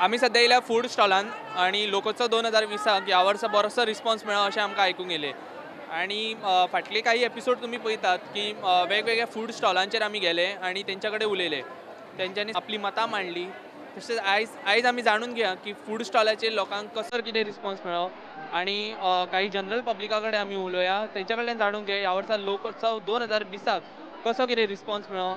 आमी सद्या येयल्या फूड स्टॉलान आनी लोकोत्सव 2020 ह्या वर्सा बरोसो रिस्पॉन्स मेळ्ळो अशें आमकां आयकूंक येयलें. आनी फाटले काही एपिसोड तुमी पळयतात की वेगवेगळ्या फूड स्टॉलांचेर आमी गेले आनी तेंच्या कडेन उलयले, तेंच्यांनी आपली मतां मांडली. तशेंच आयज आमी जाणून घेया की फूड स्टॉलाचेर लोकांक कसो कितें रिस्पॉन्स मेळ्ळो आनी काही जनरल पब्लिका कडेन आमी उलोवया, तेंच्या कडल्यान जाणून घेया ह्या वर्सा लोकोत्सव 2020 कसो कितें रिस्पॉन्स मेळ्ळो.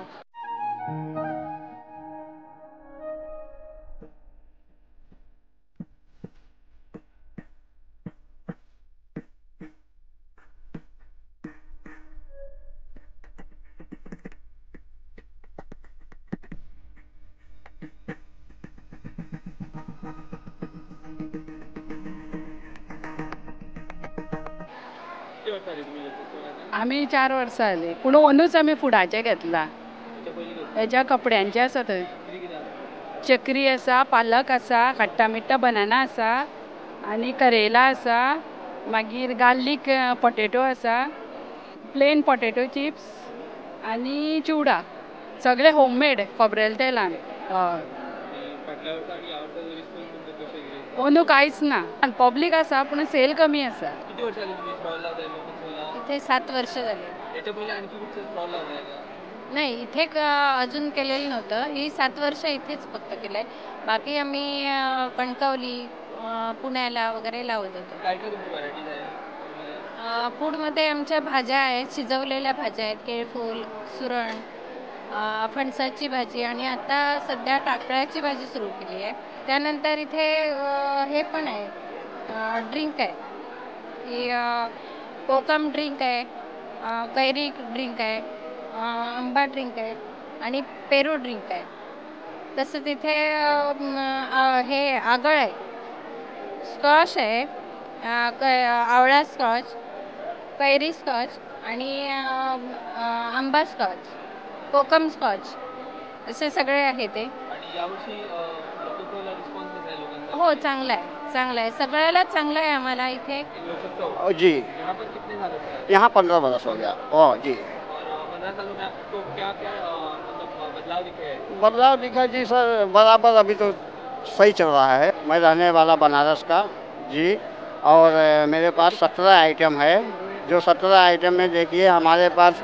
आमी 4 वर्सां जालीं, पूण अंदूच आमी फुडाचें घेतलां. हेज्या कपड्यांचें आसा थंय चक्री आसा, पालक आसा, खट्टा मिठ्ठा बनाना आसा आनी करेला आसा, मागीर गार्लीक पोटेटो आसा, प्लेन पोटेटो चिप्स आनी चिवडा, सगळें होममेड खोबरेल तेलान. हय, अंदू कांयच ना, पब्लीक आसा पूण सेल कमी आसा. इथे 7 वर्ष झाले. नाही, इथे अजून केलेलं नव्हतं. ही 7 वर्ष इथेच फक्त केलं आहे. बाकी आम्ही कणकवली, पुण्याला वगैरे लावत होतो. फूडमध्ये आमच्या भाज्या आहेत, शिजवलेल्या भाज्या आहेत, केळफूल, सुरण, फणसाची भाजी आणि आता सध्या टाकळ्याची भाजी सुरू केली आहे. त्यानंतर इथे हे पण आहे, ड्रिंक आहे, की कोकम ड्रिंक आहे, कैरी ड्रिंक आहे, आंबा ड्रिंक आहे आणि पेरू ड्रिंक आहे. तसं तिथे हे आगळ आहे, स्कॉच आहे, आवळा स्कॉच, कैरी स्कॉच आणि आंबा स्कॉच, कोकम स्कॉच, असे सगळे आहे ते. हो, चांगला आहे, चांगला आहे, सगळ्याला चांगला आहे आम्हाला इथे. जी, यहाँ पर कितने साल से? यहाँ 15 बरस हो गया. ओ जी, 15 सालों में आपको क्या क्या मतलब बदलाव दिखे हैं? बदलाव दिखा जी सर, बराबर अभी तो सही चल रहा है. मैं रहने वाला बनारस का जी, और मेरे पास 17 आइटम है. जो 17 आइटम में देखिए हमारे पास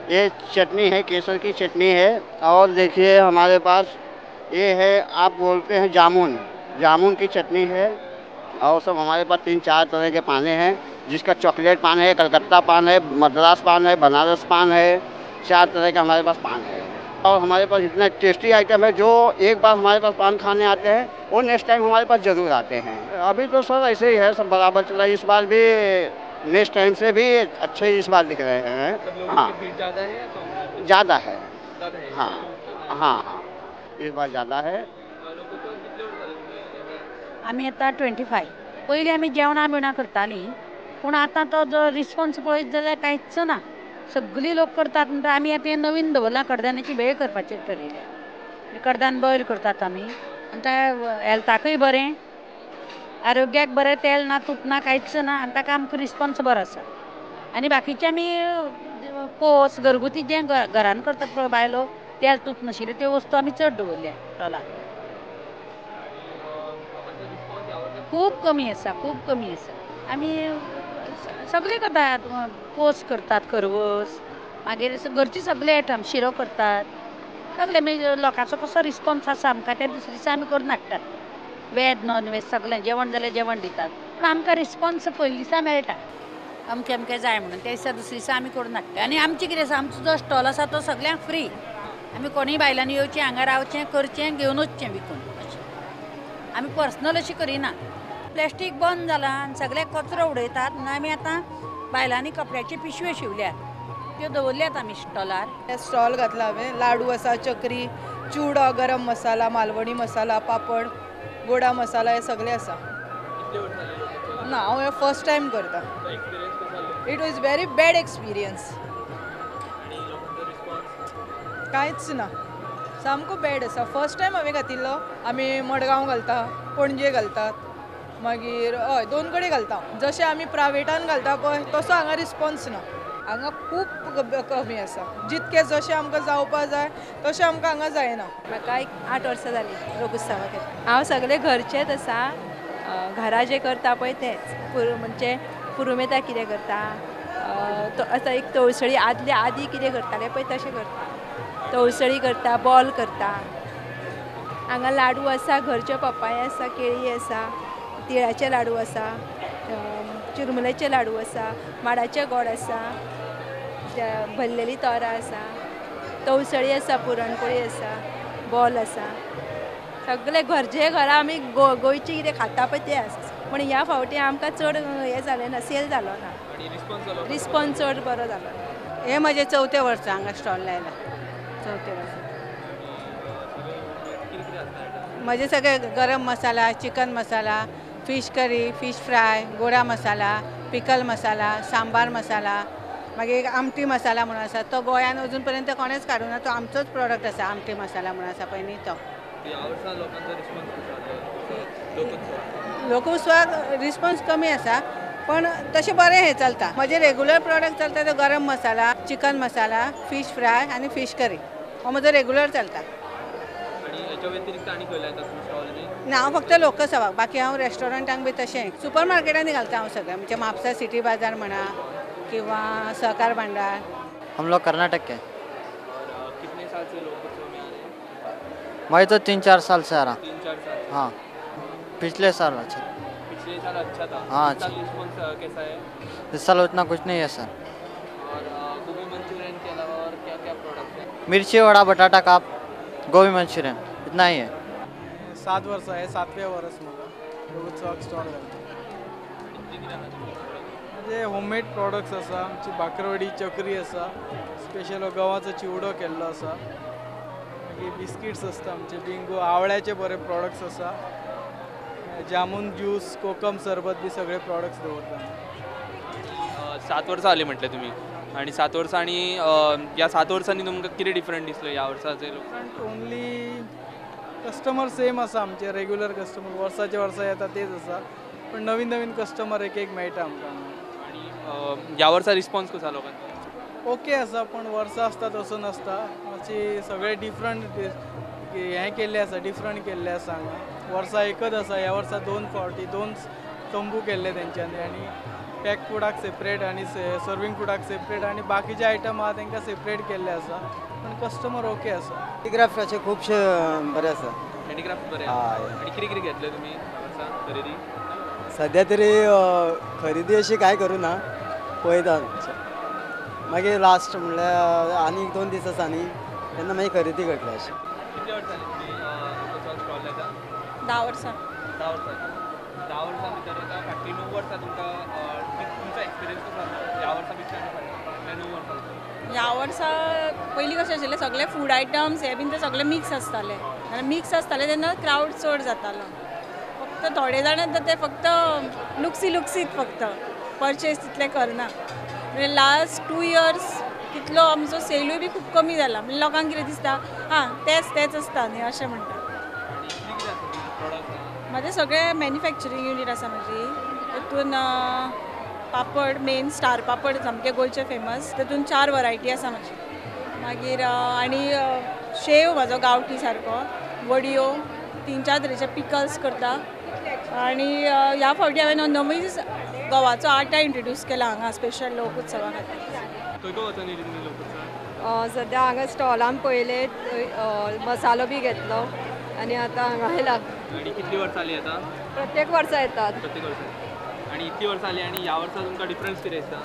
ये चटनी है, केसर की चटनी है, और देखिए हमारे पास ये है, आप बोलते हैं जामुन, जामुन की चटनी है, और सब हमारे पास 3-4 तरह के पाने हैं, जिसका चॉकलेट पान है, कलकत्ता पान है, मद्रास पान है, बनारस पान है, 4 तरह के हमारे पास पान है. और हमारे पास इतना टेस्टी आइटम है, जो एक बार हमारे पास पान खाने आते हैं वो नेक्स्ट टाइम हमारे पास ज़रूर आते हैं. अभी तो सर ऐसे ही है, सब बराबर चला. इस बार भी नेक्स्ट टाइम से भी अच्छे इस बार दिख रहे हैं. हाँ, ज़्यादा है, हाँ हाँ हाँ, इस बार ज़्यादा है. आमी आतां 25. पयलीं आमी जेवणां बिवणां करतालीं, पूण आतां तो जो रिस्पॉन्स पळयत जाल्यार कांयच ना. सगळीं लोक करतात म्हणटा आमी आतां हें नवीन दवरलां, कडधान्याची भेळ करपाचें ठरयलें. कडधान बॉयल करतात आमी, आनी त्या हेल्थाकूय बरें, आरोग्याक बरें, तेल ना, तूप ना, कांयच ना, आनी ताका आमकां रिस्पॉन्स बरो आसा. आनी बाकीचे आमी पोस घरगुती जें घरान करतात पळय बायलो, तेल तूप नाशिल्ल्यो त्यो वस्तू आमी चड दवरल्या स्टॉलार. खूब कमी आसा, खूब कमी आसा. आमी सगळें करतात, पोस करतात, खरवस, मागीर घरचे सगळे आयटम, शिरो करतात, सगळे. मागीर लोकांचो कसो रिस्पॉन्स आसा आमकां त्या दुसरे दिसा आमी करून हाडटात. वेज नॉन वेज सगळें, जेवण जाल्यार जेवण दितात, पूण आमकां रिस्पॉन्स पयलीं दिसा मेळटा. अमकें अमकें जाय म्हणून त्या दिसा दुसरे दिसा आमी करून हाडटा. आनी आमचें कितें आसा, आमचो जो स्टॉल आसा तो सगळ्यांक फ्री. आमी कोणूय बायलांनी येवचें, हांगा रावचें, करचें, घेवन वचचें विकून. अशें आमी पर्सनल अशें करिना. प्लास्टीक बंद जालां आनी सगळ्याक कचरो उडयतात म्हणून आमी आतां बायलांनी कपड्याच्यो पिशव्यो शिवल्यात, त्यो दवरल्यात आमी स्टॉलार. स्टॉल घातला हांवें, लाडू आसा, चक्री, चिवडो, गरम मसाला, मालवणी मसाला, पापड, गोडा मसाला, हे सगळे आसा. ना, हांव हे फर्स्ट टायम करता. It was very bad experience. कांयच ना, सामको बॅड आसा. फर्स्ट टायम हांवें घातिल्लो. आमी मडगांव घालता, पणजे घालतात, मागीर हय 2 कडेन घालता. जशें आमी प्रायवेटान घालता पळय तसो हांगा रिस्पॉन्स ना. हांगा खूब कमी आसा. जितके जशें आमकां जावपा जाय तशें आमकां हांगा जायना. म्हाका एक 8 वर्सां जालीं लोकोत्सवाक येता. हांव सगळें घरचेंच आसा, घरा जें करता पळय तेंच, म्हणजे पुरुमेता कितें करता, आतां एक तवसळी आदले आदी कितें करताले पळय तशें करता, तवसळी करता, बॉल करता. हांगा लाडू आसा, घरच्यो पपाय आसा, केळी आसा, तिळाचे लाडू आसा, चिरमुल्याचे लाडू आसा, माडाचे गोड आसा, भरलेली तोरां आसा, तवसळी आसा, पुरणपोळी आसा, बॉल आसा. सगळे घरचे घरा आमी गोंयची कितें खाता पळय तें आसा. पूण ह्या फावटी आमकां चड हें जालें ना, सेल जालो ना, रिस्पोन्स चड बरो जालो. हें म्हजें 4थें वर्स हांगा स्टॉल लायला, 4थें वर्स. म्हजे सगळे गरम masala, chicken masala, fish curry, fish fry, गोडा मसाला, पिकल मसाला, सांबार मसाला, मागीर एक आमटी मसाला म्हणून आसा, तो गोंयान अजून पर्यंत कोणेच काडूंक ना, तो आमचोच प्रोडक्ट आसा, आमटी मसाला म्हणून आसा पळय न्ही तो. लोकोत्सवाक रिस्पोन्स कमी आसा पण तशें बरें हें चलता. म्हजें रेगुलर प्रोडक्ट चलता तो गरम masala, chicken masala, fish fry आनी फीश करी, हो म्हजो रेगुलर चलता. ना, हांव फक्त लोकोत्सवाक, बाकी हांव रेस्टॉरंटांक बी तशें सुपर मार्केटांनी घालता हांव सगळें, म्हणजे म्हापसा सिटी बाजार म्हणा किंवा सहकार भांडार. हम लोग कर्नाटक के. कितने साल से लोकोत्सव में आ रहे हैं? मैं तो 3-4 साल से आ रहा. 3-4 साल? हाँ, पिछले साल अच्छा. पिछले साल अच्छा था. हाँ, इस साल रिस्पॉन्स कैसा है? इस साल उतना कुछ नहीं है सर. और गोभी मंचूरियन के अलावा और क्या क्या प्रोडक्ट है? मिर्ची वड़ा, बटाटा काप, गोभी मंचूरियन, इतना ही है. 7 वर्ष आहे, 7व्या वर्स म्हाका लोकोत्सवाक स्टॉल घालता. म्हणजे होममेड प्रॉडक्ट्स आसा, आमची बाकरवडी चकरी आसा, स्पेशल गंवाचो चिवडो केल्लो आसा, मागीर बिस्किट्स आसता आमचे, बिंगो आवळ्याचे बरे प्रॉडक्ट्स आसा, जामून ज्यूस, कोकम सरबत बी सगळे प्रॉडक्ट्स दवरता. 7 वर्सां आली म्हटलें तुमी, आनी 7 वर्सां आनी ह्या 7 वर्सांनी तुमकां कितें डिफरंट दिसलो ह्या वर्साचे लोक? ओनली कस्टमर सेम आसा आमचे, रेगुलर कस्टमर वर्साचे वर्सा येता तेच आसा, पण नवीन नवीन कस्टमर एक एक मेळटा आमकां. आनी ह्या वर्सा रिस्पोन्स कसो लोकांचो? ओके आसा, पण वर्सां आसता तसो नासता, मातशी सगळे डिफरंट हें केल्लें आसा, डिफरंट केल्लें आसा हांगा. वर्सा एकच आसा, ह्या वर्सा 2 फावटी 2 तंबू केल्ले तेंच्यांनी, आनी पॅक फुडाक सेपरेट आनी सर्वींग फुडाक सेपरेट आनी बाकीचे आयटम आहा तेंकां सेपरेट केल्ले आसा, पण कस्टमर ओके आसा. हँडीक्राफ्टाचे खुबशे बरें आसा. हँडीक्राफ्ट बरें आसा. आनी कितें कितें घेतलें तुमी वर्सा खरेदी? सद्या तरी खरेदी अशी कांय करूं ना, पळयता मागीर लास्ट म्हणल्यार आनीक 2 दीस आसा न्ही, तेन्ना मागीर खरेदी करतले अशें. कितले वर्सां जालीं तुमी स्टॉल लायता? 10 वर्सां. 10 वर्सां. 10 वर्सां भितर आतां फाटलीं 9 वर्सां तुमकां तुमचो एक्सपिरियन्स कसो आसा ह्या वर्सा पेक्षा आनी फाटल्या 9 वर्सां? ह्या वर्सा पयलीं कशें आशिल्लें, सगळे फूड आयटम्स हे बीन ते सगळे मिक्स आसताले, आनी मिक्स आसताले तेन्ना क्रावड चड जातालो. फक्त थोडे जाण येता ते फक्त लुक्सी लुक्सीत फक्त परचेस तितले करना. म्हणजे लास्ट 2 इयर्स तितलो आमचो सेलूय बी खूब कमी जाला, म्हणजे लोकांक कितें दिसता हां तेच तेच आसता न्ही अशें म्हणटा. म्हाजें सगळें मॅन्युफॅक्चरींग युनीट आसा म्हजी, तितून पापड मेन स्टार पापड सामके गोंयचे फेमस, तितून 4 वरायटी आसा म्हजी. मागीर आनी शेव म्हाजो गांवठी सारको, वडयो, 3-4 तरेचे पिकल्स करता. आनी ह्या फावटी हांवें नवीच गंवाचो आटा इंट्रोड्यूस केला हांगा स्पेशल लोकोत्सवा खातीर. खंय खंय वचून येयली तुमी लोकोत्सवाक? सद्या हांगा स्टॉलान पळयले, मसालो बी घेतलो आनी आतां हांगा आयला. आनी कितली वर्सां आली आतां? प्रत्येक वर्सा येतात. प्रत्येक वर्सा. आनी इतली वर्सां आली आनी ह्या वर्सा तुमकां डिफरन्स कितें दिसता?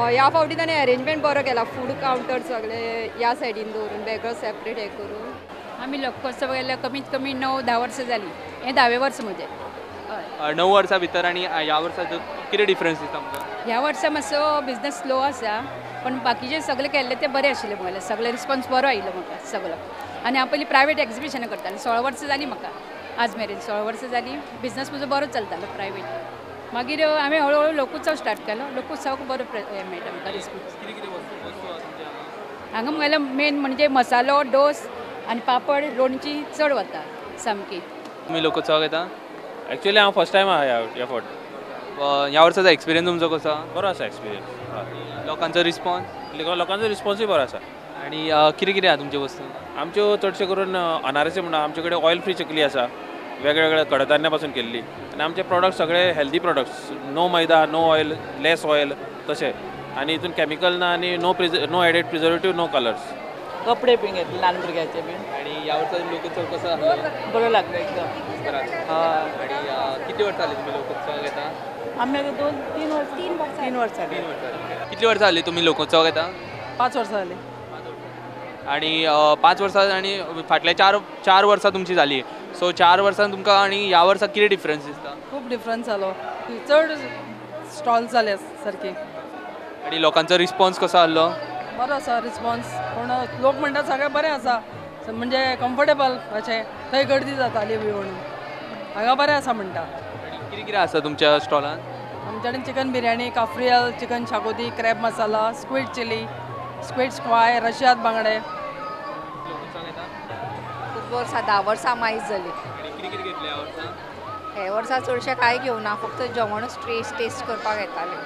ह्या फावटी ताणें अरेंजमेंट बरो केला, फूड कावंटर सगळे ह्या सायडीन दवरून वेगळो सेपरेट हें करून. आमी लोकोत्सव गेल्यार कमीत कमी 9-10 वर्सां जालीं, हें 10वें वर्स म्हजें. हय, 9 वर्सां भितर आनी ह्या वर्सा कितें डिफरन्स दिसता आमकां? ह्या वर्सा मातसो बिजनस स्लो आसा, पण बाकीचे सगळे केल्ले ते बरे आशिल्ले म्हगेले, सगळे रिस्पॉन्स बरो आयिल्लो म्हाका सगळो. आनी हांव पयलीं प्रायवेट एग्जिबिशनां करतालें, 16 वर्सां जालीं म्हाका आज मेरेन, 16 वर्सां जालीं बिजनस म्हजो बरो चलतालो प्रायवेट. मागीर हांवें हळू हळू लोकोत्सव स्टार्ट केलो, लोकोत्सवाक बरो हें मेळटा म्हाका रिस्पॉन्स. हांगा म्हगेलो मेन म्हणजे मसालो, डोस आनी पापड, लोणची चड वता सामकी. तुमी लोकोत्सवाक येता? एक्चुअली हांव फर्स्ट टायम आहा ह्या फावट, ह्या वर्साचो एक्सपिरियन्स तुमचो कसो? बरो आसा एक्सपिरियन्स. लोकांचो रिस्पॉन्स? लोकांचो रिस्पॉन्सूय बरो आसा. आनी कितें कितें आसा तुमच्यो वस्तू? आमच्यो चडशे करून अनारसे म्हणा, आमचे कडेन ऑयल फ्री चकली आसा, वेगळ्या कडधान्या पासून केल्ली. आनी आमचे प्रोडक्ट सगळे हेल्दी प्रोडक्ट्स, नो मैदा, नो ऑयल, लेस ऑयल तशें. आनी हितून केमिकल ना आनी no added preservative, no colours. कपडे बी घेतले ल्हान भुरग्याचे बी. आनी ह्या वर्सा लोकोत्सव कसो आसलो? बरो लागलो एकदम. आनी कितली वर्सां जाली तुमी लोकोत्सवाक येता? आमी आतां 2-3 वर्सां. 3 वर्सां. कितली वर्सां जाली तुमी लोकोत्सवाक येता? 5 वर्सां जाली. आनी 5 वर्सां आनी फाटल्या 4 वर्सां तुमची जाली, सो 4 वर्सां तुमकां आनी ह्या वर्सा कितें डिफरन्स दिसता? खूब डिफरन्स जालो, चड स्टॉल जाले सारके. आनी लोकांचो रिस्पॉन्स कसो आसलो? बरो आसा रिस्पॉन्स, पूण लोक म्हणटा सगळें बरें आसा, म्हणजे कम्फर्टेबल अशें, थंय गर्दी जाताली बी म्हणून हांगा बरें आसा म्हणटा. आनी कितें कितें आसा तुमच्या स्टॉलान? आमच्या कडेन chicken biryani, cafreal, chicken xacuti, crab masala, squid chilli, squid स्क्वाय, रशियाद बांगडे. खूब वर्सां, 10 वर्सां मायज जाली. कितें कितें घेतलें ह्या वर्सा? हे वर्सा चडशें कांय घेवना, फक्त जेवणूच टेस्ट करपाक येतालें.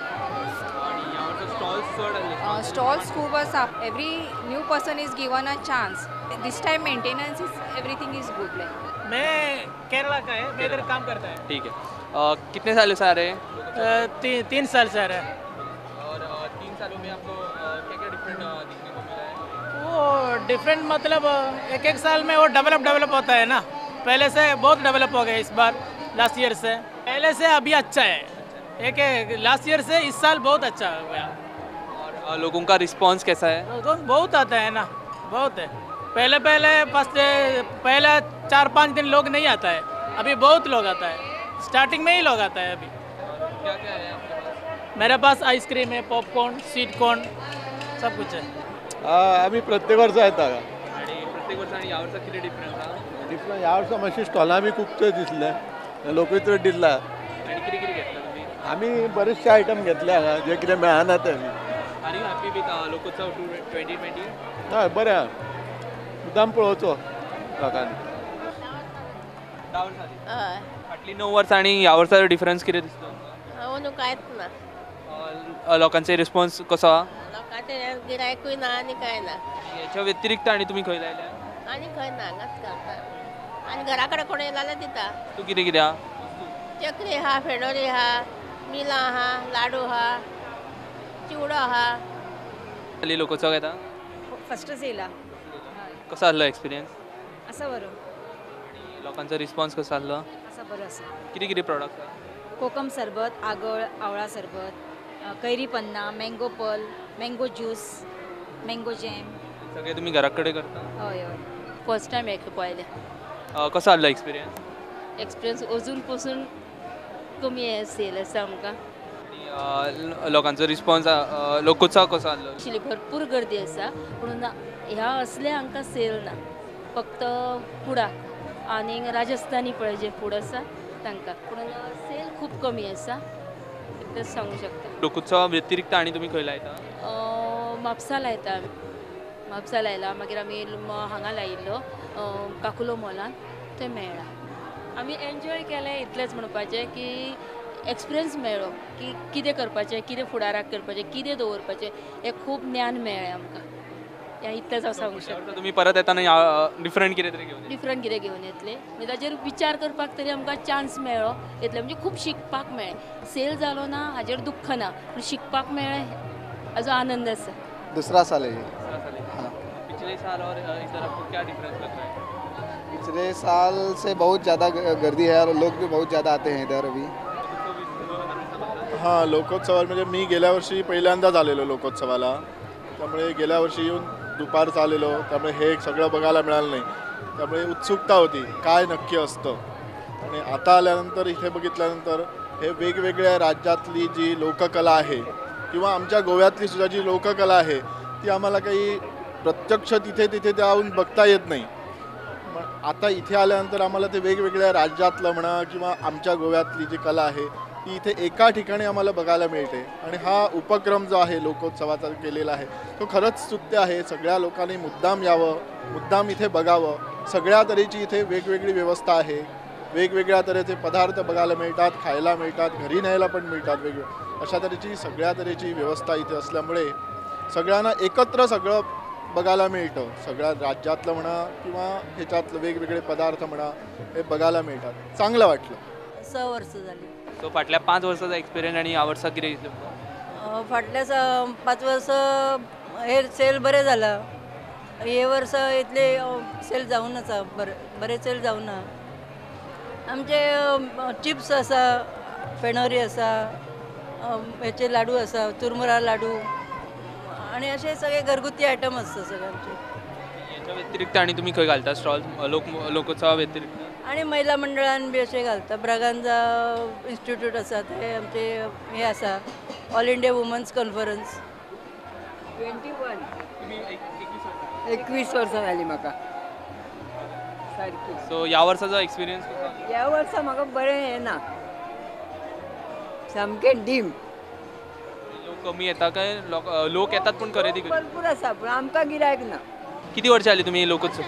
स्टॉल्स खूब आसा. Every new person is given a chance. This time maintenance is everything is good. Like मैं केरला का है, मैं इधर काम करता है. ठीक है. कितने साल से आ रहे हैं? 3 साल से आ रहे हैं. और 3 सालों में आपको क्या क्या डिफरेंट दिखने को मिला है? वो डिफरेंट मतलब एक एक साल में वो डेवलप होता है ना. पहले से बहुत डेवलप हो गया इस बार, लास्ट ईयर से. पहले से अभी अच्छा है, एक लास्ट ईयर से इस साल बहुत अच्छा हो गया. और लोगों का रिस्पॉन्स कैसा है? बहुत आता है ना, बहुत है. पहले पहले फर्स्ट पहले 4-5 दिन लोग नहीं आता है, अभी बहुत लोग आता है. स्टार्टिंग में ही लोग आता है अभी. क्या क्या है आपके पास? मेरे पास आइसक्रीम है, पॉपकॉर्न, स्वीट कॉर्न, सब कुछ है. आम्ही प्रत्येक वर्सा येता. आणि प्रत्येक वर्सा आणि ह्या वर्सा कितें डिफरन्स आसा? डिफरन्स ह्या वर्सा मातशें स्टॉलां बी खूब चड दिसले, लोकूय चड दिसला. आनी कितें कितें घेतलें तुमी? आमी बरेचशे आयटम घेतले हांगा, जे कितें मेळना ते. Are you happy with Lokotsav 2020? हय, बरें आहा, मुद्दाम पळोवचो लोकांनी. 10 वर्सां जालीं. फाटलीं 9 वर्सां आनी ह्या वर्सा डिफरन्स कितें दिसता? अंदू कांयच ना. लोकांचो रिस्पॉन्स कसो आहा? लोकांचे गिरायकूय ना आनी कांय ना. हेच्या व्यतिरिक्त आनी तुमी खंय लायल्या? आनी खंय ना, हांगाच घालता. आनी घरा कडेन कोण येयला जाल्यार दिता. तूं कितें कितें आहा? चकरी आहा, फेणोरी आहा, मिलां आहा, लाडू आहा, चिवडो आहा. लोकोत्सव येता? फर्स्टच येयला. कसो आसलो एक्सपिरियन्स? आसा बरो. लोकांचो रिस्पॉन्स कसो आसलो? आसा बरो आसा. कितें कितें प्रोडक्ट आसा? कोकम सरबत, आगळ, आवळा सरबत, कैरी पन्ना, mango pearl, mango juice, mango jam. सगळे तुमी घरा कडेन करता? हय हय. फर्स्ट टायम हे पळयलें. कसो आसलो एक्सपिरियन्स? एक्सपिरियन्स अजून पसून कमी सेल आसा आमकां. लोकांचो रिस्पॉन्स, लोकोत्सव कसो आसलो? आशिल्ली भरपूर गर्दी आसा, पूण ह्या असले हांकां सेल ना, फक्त फुडाक आनी राजस्थानी पळय जे फूड आसा तांकां, पूण सेल खूब कमी आसा इतलेंच सांगूंक शकता. लोकोत्सवा व्यतिरिक्त आनी तुमी खंय लायता? म्हापसा लायता आमी. म्हापसा लायला, मागीर आमी हांगा लायिल्लो काकुलो मॉलान, थंय मेळ्ळा. आमी एन्जॉय केलें इतलेंच म्हणपाचें की एक्सपिरियन्स मेळ्ळो की कितें करपाचें, कितें फुडाराक करपाचें, कितें दवरपाचें, हें खूब ज्ञान मेळ्ळें आमकां. ह्या इतलेंच हांव सांगूंक शकता. तुमी परत येतना डिफरंट कितें तरी घेवन? डिफरंट कितें घेवन येतले, म्हणजे ताजेर विचार करपाक तरी आमकां चान्स मेळ्ळो इतलें, म्हणजे खूब शिकपाक मेळ्ळें. सेल जालो ना हाजेर दुख्ख ना, पूण शिकपाक मेळ्ळें हाजो आनंद आसा. दूसरा साल है ये. हाँ. पिछले साल और इस बार आपको क्या डिफरेंस लग रहा है? पिछले साल से बहुत ज़्यादा गर्दी है और लोग भी बहुत ज़्यादा आते हैं इधर अभी. हां, लोकोत्सवाला म्हणजे मी गेल्या वर्षी पहिल्यांदाच आलेलो लोकोत्सवाला, त्यामुळे गेल्या वर्षी येऊन दुपारच आलेलो, त्यामुळे हे सगळं बघायला मिळालं नाही, त्यामुळे उत्सुकता होती काय नक्की असतं. आणि आता आल्यानंतर इथे बघितल्यानंतर हे वेगवेगळ्या राज्यातली जी लोककला आहे किंवा आमच्या गोव्यातली सुद्धा जी लोककला आहे ती आम्हाला काही प्रत्यक्ष तिथे तिथे जाऊन बघता येत नाही. मग आता इथे आल्यानंतर आम्हाला ते वेगवेगळ्या राज्यातलं म्हणा किंवा आमच्या गोव्यातली जी कला आहे ती इथे एका ठिकाणी आम्हाला बघायला मिळते. आणि हा उपक्रम जो आहे लोकोत्सवाचा केलेला आहे तो खरंच स्तुत्य आहे. सगळ्या लोकांनी मुद्दाम यावं, मुद्दाम इथे बघावं. सगळ्या तऱ्हेची इथे वेगवेगळी व्यवस्था आहे. वेगवेगळ्या तऱ्हेचे पदार्थ बघायला मिळतात, खायला मिळतात, घरी न्यायला पण मिळतात. वेगवेगळ्या अशा तऱ्हेची सगळ्या तऱ्हेची व्यवस्था इथे असल्यामुळे सगळ्यांना एकत्र सगळं बघायला मिळतं. सगळ्या राज्यातलं म्हणा किंवा ह्याच्यातलं वेगवेगळे पदार्थ म्हणा, हे बघायला मिळतात. चांगलं वाटलं. 6 वर्ष झाली. सो फाटल्या 5 वर्साचा एक्सपिरियन्स आणि ह्या वर्सा कितें दिसलें? फाटल्या 5 वर्स हे सेल बरें जाला. हे वर्स इतले सेल जावना आसा, बरें सेल जावना. आमचे चिप्स आसा, फेणोरी आसा, हेचे लाडू आसा, चुरमुरा लाडू आणि असे सगळे घरगुती आयटम आसता सगळे आमचे. याच्या व्यतिरिक्त आणि तुम्ही खंय घालता स्टॉल लोकोत्सवा व्यतिरिक्त? आणि महिला मंडळान बी अशें घालता. ब्रागांजा इन्स्टिट्यूट आसा, ते आमचे हे आसा, ऑल इंडिया वुमन्स कॉन्फरन्स. 21 21 वर्सां जालीं म्हाका सारकी. सो ह्या वर्साचो एक्सपिरियन्स कसो? ह्या वर्सा म्हाका बरें येना, सामकें डीम. लोक कमी येता काय लोक येतात पूण खरेदी भरपूर आसा पूण आमकां गिरायक ना. किती वर्षां आली तुम्ही लोकोत्सव?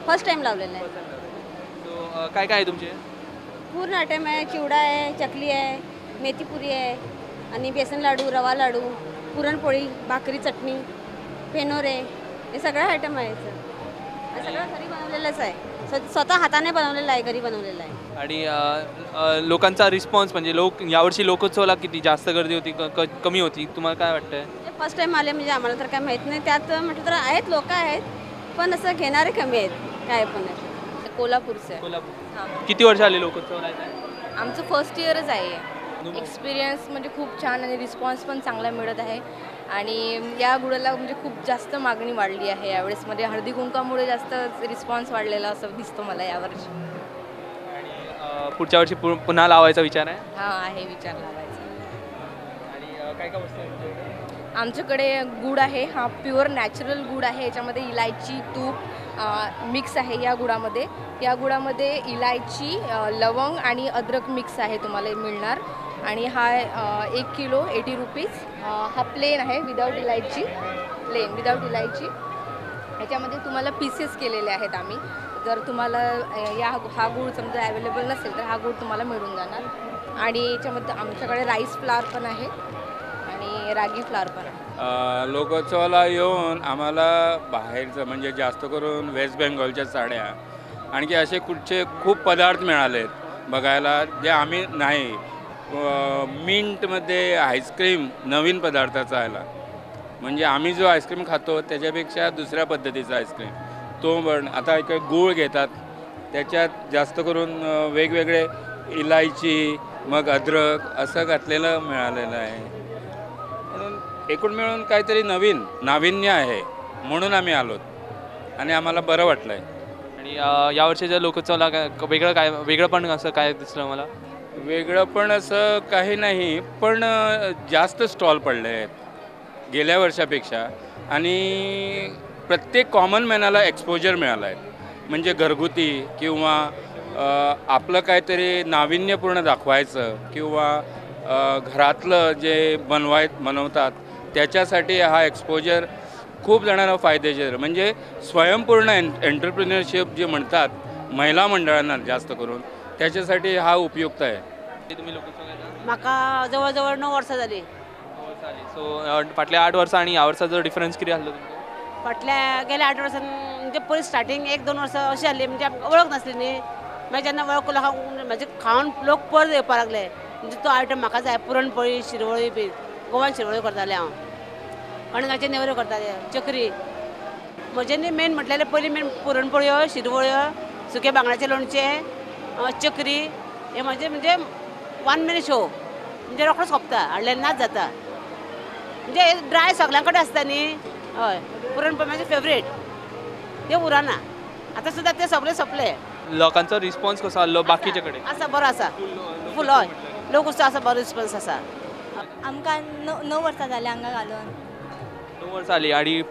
फर्स्ट टाइम लावलेलं आहे. सो काय काय आहे तुमचे? पूर्ण आयटम आहे. चिवडा आहे, चकली आहे, मेथीपुरी आहे आणि बेसन लाडू, रवा लाडू, पुरणपोळी, भाकरी, चटणी, फेनोरे, हे सगळं आयटम आहे. सगळं घरी बनवलेलंच आहे, स्वतः हाताने बनवलेलं आहे, घरी बनवलेलं आहे. आणि लोकांचा रिस्पॉन्स म्हणजे लोक यावर्षी लोकोत्सवाला किती जास्त गर्दी होती कमी होती, तुम्हाला काय वाटतंय? फर्स्ट टाइम आले म्हणजे आम्हाला तर काय माहीत नाही. त्यात म्हटलं तर आहेत लोक आहेत पण असं घेणारे कमी आहेत. काय पण कोल्हापूरचं. कोल्हापूर. किती वर्ष आले लोकोत्सवाला? आमचं फर्स्ट इयरच आहे. एक्सपिरियन्स म्हणजे खूप छान आणि रिस्पॉन्स पण चांगला मिळत आहे. आणि या गुळाला म्हणजे खूप जास्त मागणी वाढली आहे यावेळेस, म्हणजे हळदी कुंकामुळे जास्त रिस्पॉन्स वाढलेला असं दिसतं मला यावर्षी. आणि पुढच्या वर्षी पुन्हा लावायचा विचार आहे? हां आहे विचार लावायचा. आणि काय काय वस्तू आहे आमच्याकडे? गुळ आहे, हा प्युअर नॅचरल गुळ आहे. याच्यामध्ये इलायची, तूप मिक्स आहे या गुळामध्ये. या गुळामध्ये इलायची, लवंग आणि अद्रक मिक्स आहे, तुम्हाला मिळणार. आणि हा 1 किलो 80 रुपीज. हा प्लेन आहे विदाऊट इलायची, प्लेन विदाऊट इलायची. ह्याच्यामध्ये तुम्हाला पीसेस केलेले आहेत आम्ही. जर तुम्हाला या हा गूळ समजा अवेलेबल नसेल तर हा गूळ तुम्हाला मिळून जाणार. आणि याच्यामध्ये आमच्याकडे राईस फ्लावर पण आहे आणि रागी फ्लावर पण आहे. लोकोत्सवाला येऊन आम्हाला बाहेरचं म्हणजे जास्त करून वेस्ट बेंगॉलच्या साड्या आणखी असे कुठचे खूप पदार्थ मिळालेत बघायला जे आम्ही नाही. मिंटमध्ये आईस्क्रीम नवीन पदार्थाचा आला, म्हणजे आम्ही जो आईस्क्रीम खातो त्याच्यापेक्षा दुसऱ्या पद्धतीचा आईस्क्रीम तो. पण आता एक गूळ घेतात त्याच्यात जास्त करून वेगवेगळे इलायची मग अद्रक असं घातलेलं मिळालेलं आहे. म्हणून एकूण मिळून काहीतरी नवीन नाविन्य आहे म्हणून आम्ही आलोत आणि आम्हाला बरं वाटलं आहे. आणि यावर्षीच्या लोकोत्सवाला काय वेगळं, काय वेगळं पण असं काय दिसलं मला? वेगळं पण असं काही नाही, पण जास्त स्टॉल पडले आहेत गेल्या वर्षापेक्षा. आणि प्रत्येक कॉमन मॅनाला एक्सपोजर मिळालं आहे, म्हणजे घरगुती किंवा आपलं काहीतरी नाविन्यपूर्ण दाखवायचं किंवा घरातलं जे बनवतात त्याच्यासाठी हा एक्सपोजर खूप जणांना फायदेशीर. म्हणजे स्वयंपूर्ण एंटरप्रिन्युअरशिप जे म्हणतात महिला मंडळांना जास्त करून त्याच्यासाठी हा उपयुक्त आहे. तुम्ही लोकोत्सवाला? म्हाका जवळ जवळ 9 वर्सां जाली. सो फाटल्या 8 वर्सां आनी ह्या वर्साचो डिफरन्स कितें आसलो तुमकां? फाटल्या गेल्या 8 वर्सां म्हणजे पयलीं स्टार्टींग 1-2 वर्सां अशें जाल्ली म्हणजे आमकां वळख नासली न्ही. मागीर जेन्ना वळख लोकांक म्हणजे खावन लोक परत येवपाक लागले, म्हणजे तो आयटम म्हाका जाय. पुरणपोळी, शिरवळी बी गोवान शिरवळी करतालें हांव, कणगाचे नेवऱ्यो करतालें, चकरी. म्हजें न्ही मेन म्हटल्यार पयलीं मेन पुरणपोळयो, शिरवळ्यो, सुके बांगड्याचें लोणचें, चकरी, हे म्हजें म्हणजे 1 मिनीट शो म्हणजे रोखडो सोंपता, हाडल्यार नाच जाता. म्हणजे ड्राय सगळ्यां कडेन आसता न्ही. हय, पुरणपोळी म्हजें फेवरेट, तें उरना आतां सुद्दां, तें सगळें सोंपलें. लोकांचो रिस्पॉन्स कसो आसलो बाकीचे कडेन? आसा, बरो आसा, फूल. हय, लोक आसा, बरो रिस्पॉन्स आसा. आमकां 9 वर्सां जालीं हांगा घालून. 9 वर्सां जालीं. आनी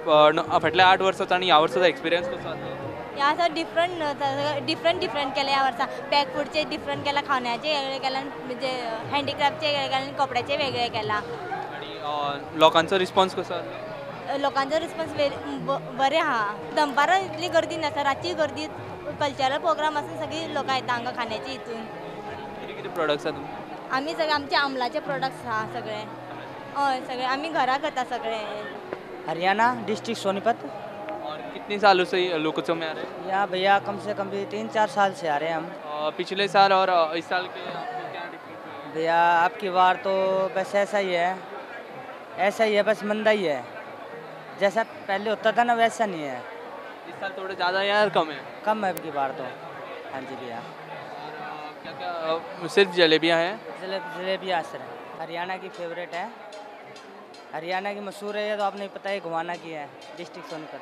फाटल्या 8 वर्सांचो आनी ह्या वर्साचो एक्सपिरियन्स कसो आसलो? ह्या वर्सा डिफरंट डिफरंट डिफरंट केले. ह्या वर्सा पॅक फूडचे डिफरंट केला, खाण्याचे वेगळे केला, म्हणजे हँडीक्राफ्टचे वेगळे केला आनी कपड्याचे वेगळे केला. आनी लोकांचो रिस्पॉन्स कसो आसलो? लोकांचो रिस्पॉन्स बरें आहा. दनपारां इतली गर्दी नासता, रातची गर्दी कल्चरल प्रोग्राम आसा, सगळीं लोकां येता हांगा खाण्याची हितून. कितें कितें प्रोडक्ट्स आसा तुमचे? आमी सगळे आमचे आमलाचे प्रोडक्ट्स आहा सगळे. हय, सगळे आमी घरा करता सगळे. हरियाणा डिस्ट्रिक्ट सोनीपत. और कितने सालों से लोकोत्सव में आ रहे हैं? यहाँ भैया कम से कम भी 3-4 साल से आ रहे हैं हम. पिछले साल और इस साल के आपको क्या डिफरेंस? भैया आपकी बार तो बस ऐसा ही है, ऐसा ही है, बस मंदा ही है. जैसा पहले होता था ना वैसा नहीं है. इस साल थोड़ा ज़्यादा या कम है? कम है अब की बार तो. हाँ जी भैया. क्या क्या सिर्फ जलेबियाँ हैं? जलेबियाँ सर हरियाणा की फेवरेट है, हरियाणा की मशहूर है. ये तो आपने पता है गोहाना की है, डिस्ट्रिक्ट सोनीपत.